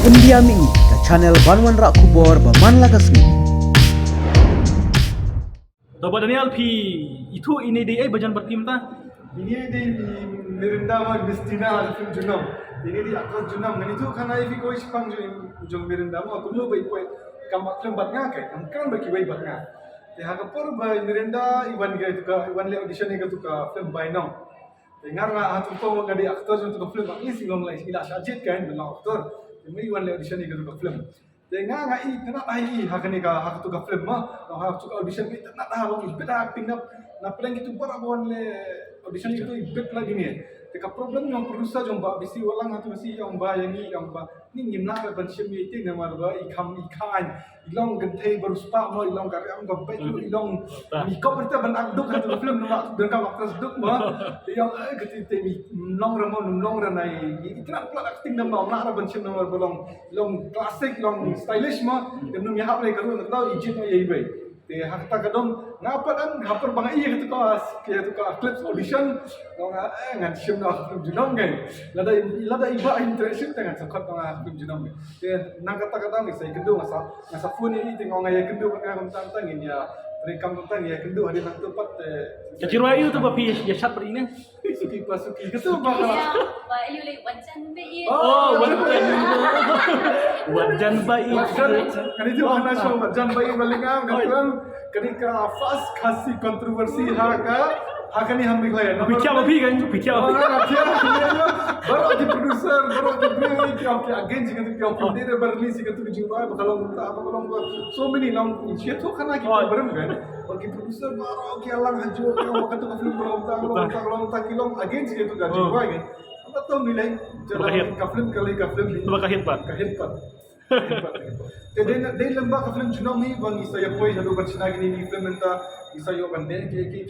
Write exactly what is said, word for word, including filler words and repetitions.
India Mih, ka channel ban wanrah khubor ba man la ka sngi. To Bah Daniel, phi ithuh ine dei ei ba jan bad phi mynta? Ine dei i Mirinda ma Mistina ha ka film Junom. Ine dei actress Junom. Ngan ithuh khana ïa phi kawei shaphang jong, jong Mirinda ma kumno ba i poi kam act film bad nga, ka em kren ba kiwei bad nga. Te ha ka por ba i Mirinda i wan ïa katu ka, i wan leh audition ïa katu ka film Bainong. Te nga ruh ha tu to nga dei actor jong katu ka film, at least i long leh, i la shah jied kan ban long actor. Te i wan leh audition ïa katu ka film. Te nga nga itynnad ha i ha kane ka, ha katu ka film ma. Nga ha katu ka audition nga itynnad ha, long i bit ha acting na, na pdeng kitu baroh ba wan leh audition kitu i bit la dine. Te ka problem jong producer jong Bah Bisi Walang ha tu ka si ong ba ïa ngi ong ba ni ngim lah ban shim ïa i te namar ba i kham i khain. I long kynthei ba riewspah mo, i long ka riam ka beit, i long, i kop ita ban act duk ha tu ka film namar donkam actress duk mo. I ong, eh, kata te i long ra mo, ym long ra, nga i itynnad palat acting namar ym lah ra ban shim namar ba long long classic, long stylish ma, te ym ïahap lei ka ruh, nga tau i jied noh ïa i bei. Te ha kata ka daw nga pat, ha por ba nga ïoh ïa katu ka, ïa katu ka clips audition, nga ong, eh, ngan shim noh ha film Junom ngai. Lada, lada i Bah interaction te ngan sa khot noh ha film Junom ngai. Te na kata ka daw ngi sa ïakynduh, nga sa, nga sa phone ïa i te nga ong nga ïakynduh bad nga kumta, ngin ïa treikam kumta, ngin ïakynduh hadien nangta pat te. Ka jingrwai aiu tu ba phi ïa shad bad i ne? Suki pa suki. Katu ba ka. Ïa, ba aiu lei, Wan Jan Baieit. Oh, Wan Jan. Wan Jan Baieit. Wan Jan, kane tu khana song Wan Jan Baieit ba lyngngoh, kane ka first Khasi controversy ha ka, ha kane ha Meghalaya. Phi khiah ma phi kan, phi khiah ma phi. Baroh ki producer, baroh ki briew ki ong ki against katu, ki ong ki dei ban release katu ka jingrwai ba ka long kumta, ba ka long ba so many long, shi tu khana ki barim kan. Ba ki producer baroh ki ïalang ha juh, ki ong ba katu ka film ka long kumta, ka long kumta, ka long kumta, ki long against katu ka jingrwai kan. Haba to ngi leh, ka film, ka leh ka film ni. Ba ka hit pat. Ka hit pat. Ka hit pat. Te dei, dei lem bad ka film Junom hi ba ngi sa ïa poi haduh ban shna kine ki film mynta, ngi sa ïoh ban dei ki, ki